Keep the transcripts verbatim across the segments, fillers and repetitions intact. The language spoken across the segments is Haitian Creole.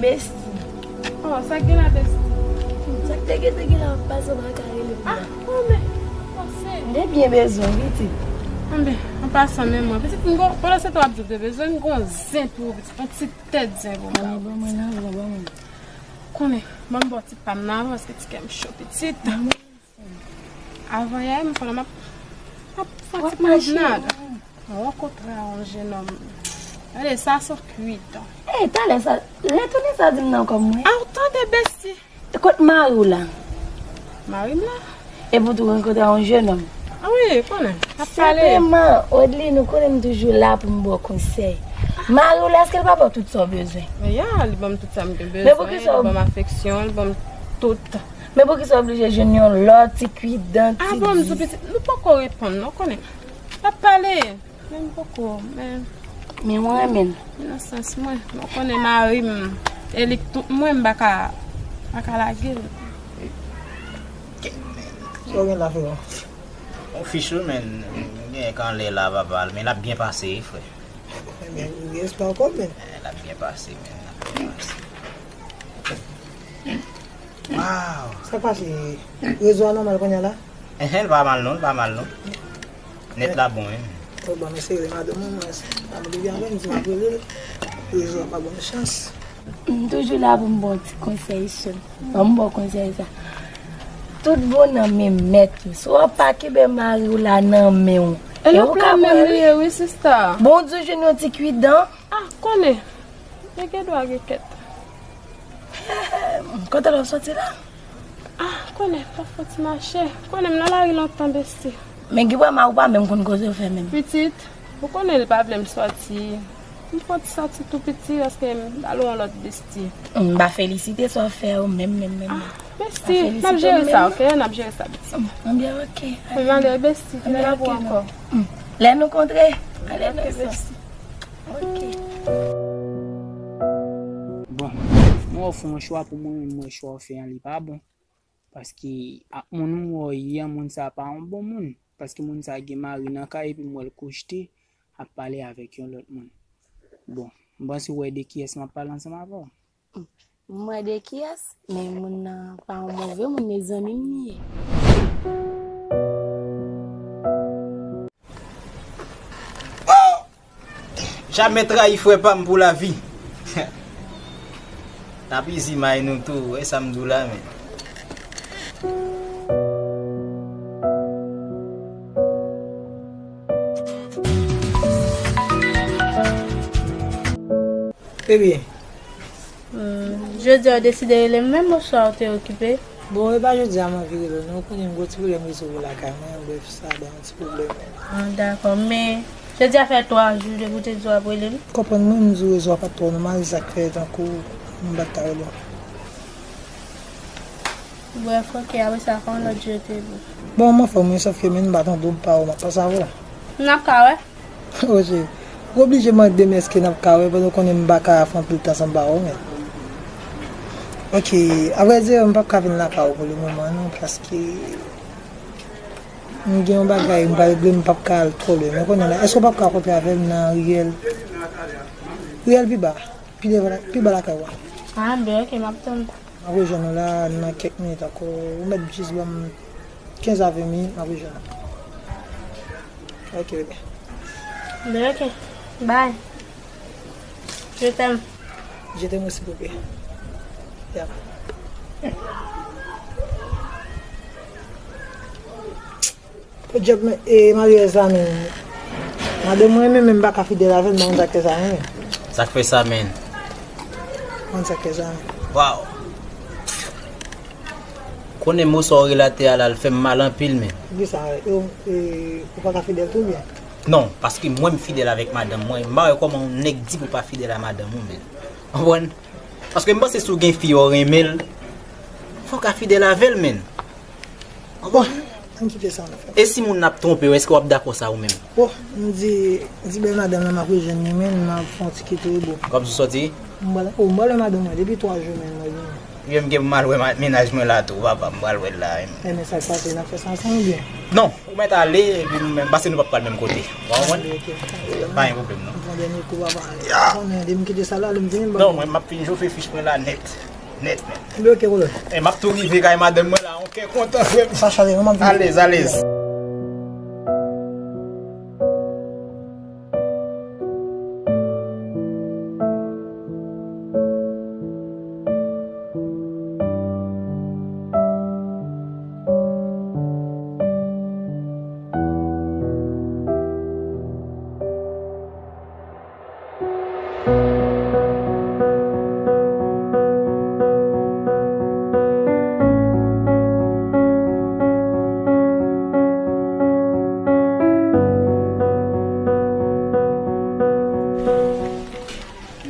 Besti. Oh, sa k gen la, besti? Sa k te gen, te gen la, m pase m pa ka rele pou Ah, mwen. Kòman? Kòman se? M te byen bezwen, pitit. Anben, an pasan, men mwen, pitit, m gon, pandan se tan w ap di w te bezwen, m gon zen pou ou, pitit, yon ti tèt zen pou mwen. Anben, ban mwen nan, ban mwen. Konnen, ban m ba w ti pa m nan, paske ti kè m cho, pitit. Avan yè, m konnen m ap, m ap fè ti pwomnad. Mwen rankontre yon jennonm. Gade, sa se kwidan. Ey, talè sa, lè tounen sa di m nan kòm mwen. A, w tande, besti. Kot mari w la? Mari m la. Epi w tou rankontre yon jennonm. A wi, konnen. Ap pale. Senpleman, Odline, ou konnen m toujou la pou m ba w konsèy. Mari w la, èske l pa ba w tout sa w bezwen? Ya, li ban m tout sa m te bezwen. Men poukisa w Li ban m afeksyon, li ban m tout. Men poukisa w oblije jwenn yon lòt ti kwidan, ti Ah bon, m di. Tou pitit, nou poko reponn, non, konnen. N ap pale, men m poko, men Men mwen renmen l. Nan sans mwen, mwen konnen mari m, e li k tout mwen, m pa ka, pa ka lage l. Sa w gen la, frè? On fich wi, men, m gen k anlè la, papa, men l ap byen pase, wi, frè. Ebyen, ou gen espwa ankò, men. Eh, l ap byen pase, men, l ap byen pase. Wow! Sa k pase? Rezo a nòmal kounye a la? Enhen, l pa mal non, l pa mal non. Nèt la bon, wi. Oh, bon, m eseye rele madanm mwen, mwen, madanm li gen avè m, di m ap rele l. Rezo a pa ban m chans. M toujou la pou m ba w ti konsèy, sè m. Ban m ba w konsèy sa. Tout bon nan men mèt yo. Si w pa kenbe mari w la nan men w, E e ou lòt ka la menm pran li li. Ye, wi, sista. Bon, di w jwenn yon ti kwidan. Ah, konnen. Li gen dwa gen kèt. Kote l ap soti la? Ah, konnen, pa fò ti mache. Konnen m nan lari lontan, besti. Men gen pwa ma ou pa menm konn kote w fè menm. Pitit, ou konnen li pa vle m sòti. M fò ti sòti tou piti, paske m al yon lòt besti. M pa felisite sa w fè yo menm, menm, menm. Ah, besti, n ap jere sa, ok? N ap jere sa, besti. Ebyen, ok. M ale, besti, m la pou ankò. Lè nou kontre, ale nan sa. Ok. Bon, mwen ofri yon chwa pou mwen, mwen chwa w fè an, li pa bon. Paske ak moun m wè w ye an, moun sa pa yon bon moun. Paske moun sa gen mari nan kay epi m wè l kouchte ap pale avèk yon lòt moun. Bon, m panse w wè de kiyès m ap pale ansanm avè w. M wè de kiyès, men moun nan pa yon move moun, e zanmi m li ye. Jamè trayi frè pa m pou lavi. N ap izi may nou tou, wè sa m di w la, men. Ebyen. Hmm, jodi a w deside rele m menm oswa w te okipe? Bon, e pa jodi a m anvi rele w, non. Ou konnen m gen yon ti pwoblèm rezo lakay mwen, brèf, sa ba m ti pwoblèm. Ah, dakò, men jodi a fè twa jou depi w te di w ap rele m. Konprann mwen, m di w rezo a pa t twò nòmal, sa k fè tankou m pa t ka rele w. Brèf, ok, apre sa, kòman lòt jou yo te ye pou ou? Bon, m anfòm, wi, sòf ke men m pa tande w, m pa wè w, m ap pase avè w. N ap ka wè. Oje, ou oblije mande m èske n ap ka wè, pandan w konnen m pa ka fè anpil tan san m pa wè w, men. Ok, avrèdi, m p ap ka vin lakay ou pou le moman, non, paske m gen yon bagay m pral regle, m p ap ka al twò lwen. Men konnen la, èske w p ap ka kontre avè m nan riyèl? Riyèl pi ba, pi deva, pi ba lakay ou a. Ah, ben, ok, m ap tann. M ap rejwenn ou la nan kèk minit ankò. Ou mèt jis ban m kenz a ven minit, m ap rejwenn ou. Ok, bebe. Ben, ok. Bye. Je t'aime. Je t'aime aussi, bebe. Yeah. Podyab, men, e, maryaj la, men. Madanm mwen, men, men, m pa ka fidèl avè l, m pa konn sa k fè sa, men. Sa k fè sa, men? M pa konn sa k fè sa, men. Waw! Konnen mo sa w relate a la, l fè m mal anpil, men. Poukisa, e, e, ou pa ka fidèl tou, byen? Non, paske mwen, m fidèl avèk madanm mwen. M pa wè kòman yon nèg di pou w pa fidèl a madanm ou, men. Konprann? Paske m panse si w gen fi, w renmen l, fò w ka fidèl avè l, men. Bon, ann kite sa, ann fè. E si moun nan ap twonpe w, èske w ap dakò sa ou menm? Bon, m di, di bèl madanm nan m ap rejwenn li, men m ap fè yon ti kite, bon. Kòmsi w sòti? M ba, oh, m ba lè madanm mwen depi twa jou, men, mwen vini. Ebyen, m gen pou m al wè ma- mennaj mwen la tou, papa, m pral wè l la. Ebyen, sa k pase, n ap fè sa ansanm oubyen? Non, ou mèt ale, epi nou menm, paske nou p ap pral menm kote. Ou pa konprann? Ok, ok. Pa gen pwoblèm, non. M pran dènye kou, papa. Ya. Konnen, depi m kite sa la, lè m vini, m Non, mwen, m ap fin chofe fich mwen la nèt. Nèt, nèt. Ebyen, ok, brother. E m ap tou rive kay madanm mwen la, on kè kontan, frè m. Sa chale, non, m ap vini. Alèz, alèz.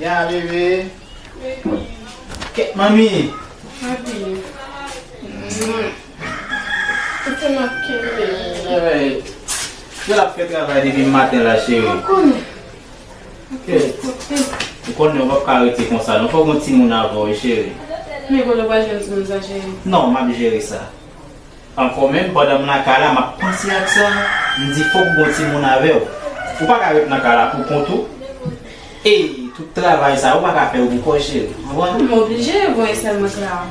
Ya, bebe. Bebe. Kèt, manmi. Papi. Kote m ap kenbe? Alright. Yo l ap fè travay depi maten la, cheri. Ou konnen. Kèt. Ou konnen w p ap ka rete konsa, non. Fòk gon timoun avè w, wi, cheri. Men kote w pral jwenn timoun sa, cheri? Non, m ap jere sa. Ankò menm, pandan m lakay la, m ap panse ak sa, m di fòk gon timoun avè w. Ou pa ka ret nan kay la pou kont ou. E tout travay sa, ou pa ka fè l pou kò w, cheri. Ou konprann? M oblije voye sèl mwen la.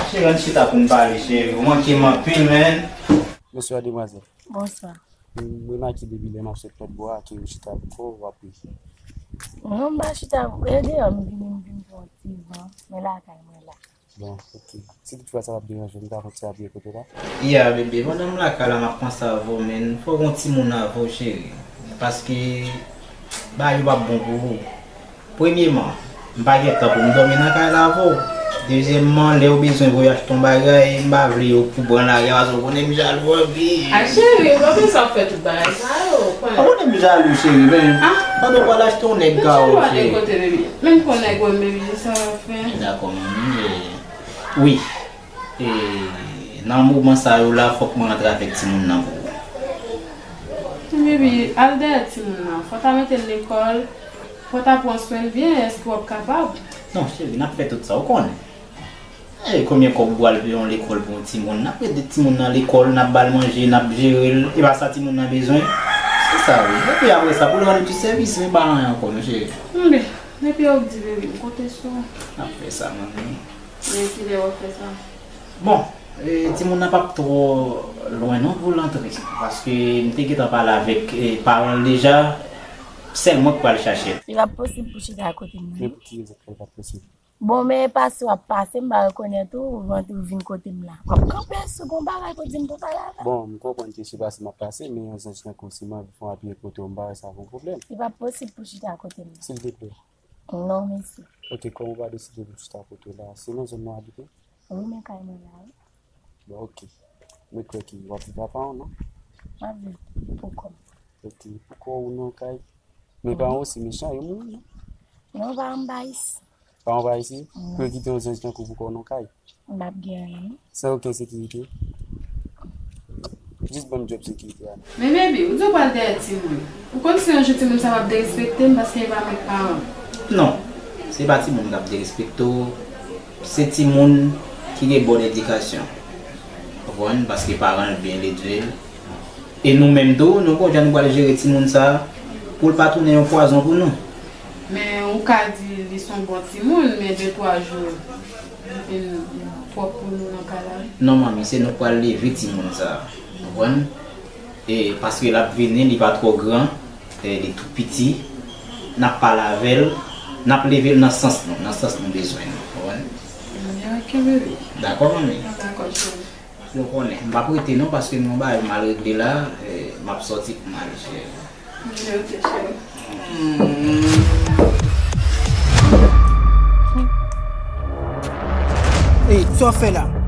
Cheri, ann chita pou n pale, cheri. Ou manke m anpil, man. Bonswa, demwazèl. Bonswa. M remake depi lè m ap sot lòt bò a ke ou chita pou kò w, w ap ri. Non, m pa chita, e deyò m vini, m vin pran ti van, men lakay mwen la. Bon, ok. Si toutfwa sa p ap deranje w, m ta fè yon ti apiye kote w la. Ya, bebe, pandan m lakay la, m ap panse avè w, men fò gon timoun avè w, cheri. Paske bagay yo p ap bon pou ou. Premyeman, m pa gen tan pou m dòmi nan kay la avè w. Dezyèmman, lè w bezwen voye achte yon bagay, m pa vle yo pou pran lari a, paske w konnen m jalou anpil. A cheri, w pa bezwen ap fè tout bagay sa yo, ou konnen. Ou konnen m jalou, cheri, men. Ah. Pandan w pral achte yon nèg ka ou, cheri. Ou jalou a de kote, baby. Men m konnen gwo baby, sa w ap fè. Dakò, manmi, e, wi. E, nan moman sa yo la, fòk mwen rantre avèk timoun nan pou ou. Baby, al dèyè timoun nan. Fò w ta mete l lekòl, fò w ta pran swen l byen, èske w ap kapab? Non, cheri, n ap fè tout sa, ou konnen. E konbyen kòb ou pral peye yon lekòl pou yon timoun? N ap mete timoun nan lekòl, n ap ba l manje, n ap jere l. E pa sa timoun nan bezwen? Se sa, wi. Epi apre sa, pou l rann ou ti sèvis, men pa anyen ankò, non, cheri. Enben, depi w di, baby, m konte sou ou. N ap fè sa, manmi. Men kilè w ap fè sa? Bon, e, timoun nan p ap twò lwen non pou l antre. Paske m te gentan pale avèk, e, paran l deja. Sèl mwen k pral chache l. Li p ap posib pou chita kote m nan. Men pou ki rezon k fè li p ap posib? Bon, men pase w ap pase, m pa rekonèt ou, ou rantre ou vin kote m la. W ap kanpe sou gon bagay pou di m pou pale avè w. Bon, m konprann ke se pase m ap pase, men yon zanj tankou w, si m anvi fè yon apiye kote w, m pa wè sa pou pwoblèm. Li p ap posib pou chita kote m nan. Silvouplè. Non, mèsi. Ok, kòm ou pa deside pou chita kote w la, se nan zòn nan w abite? Wi, men kay mwen la, wi. Bon, ok. Mwen kwè ke w ap viv ak paran w, non? M ap viv pou kò m. Ok, pou kò w nan kay. Men paran w osi mechan, yo mouri, non? Non, paran m pa isi. Paran w pa isi? Non. Pou yo kite yon zanj tankou w pou kò w nan kay? M p ap gen anyen, non. San okenn sekirite? Jis ban m djòb sekirite a. Men baby, ou di w pral dèyè timoun. Ou konn si yon jou timoun sa p ap derespekte m paske e pa mwen k paran l? Non, se pa timoun k ap derespekte w. Se timoun ki gen bòn edikasyon. Ou konprann? Paske paran l byen ledve l. E nou menm tou, nou gon jan nou pral jere timoun sa a pou l pa tounen yon pwazon pou nou. Men ou ka di li se yon bon timoun, men de twa jou vin twòp pou nou nan kay la. Non, manmi, se nou k pral leve timoun sa a. Ou konprann? E paske l ap vini, li pa twò gran, e li tou piti. N ap pale avè l, n ap leve l nan sans nou, nan sans nou bezwen l. Ou konprann? Ebyen, ok, bebe. Dakò, manmi? Dakò, cheri. Ou konnen, m p ap rete non, paske m gen yon bagay m al regle la, e, m ap sòti pou m ale, cheri. Ok, ok, cheri. Hmm. Ey, sa w fè la?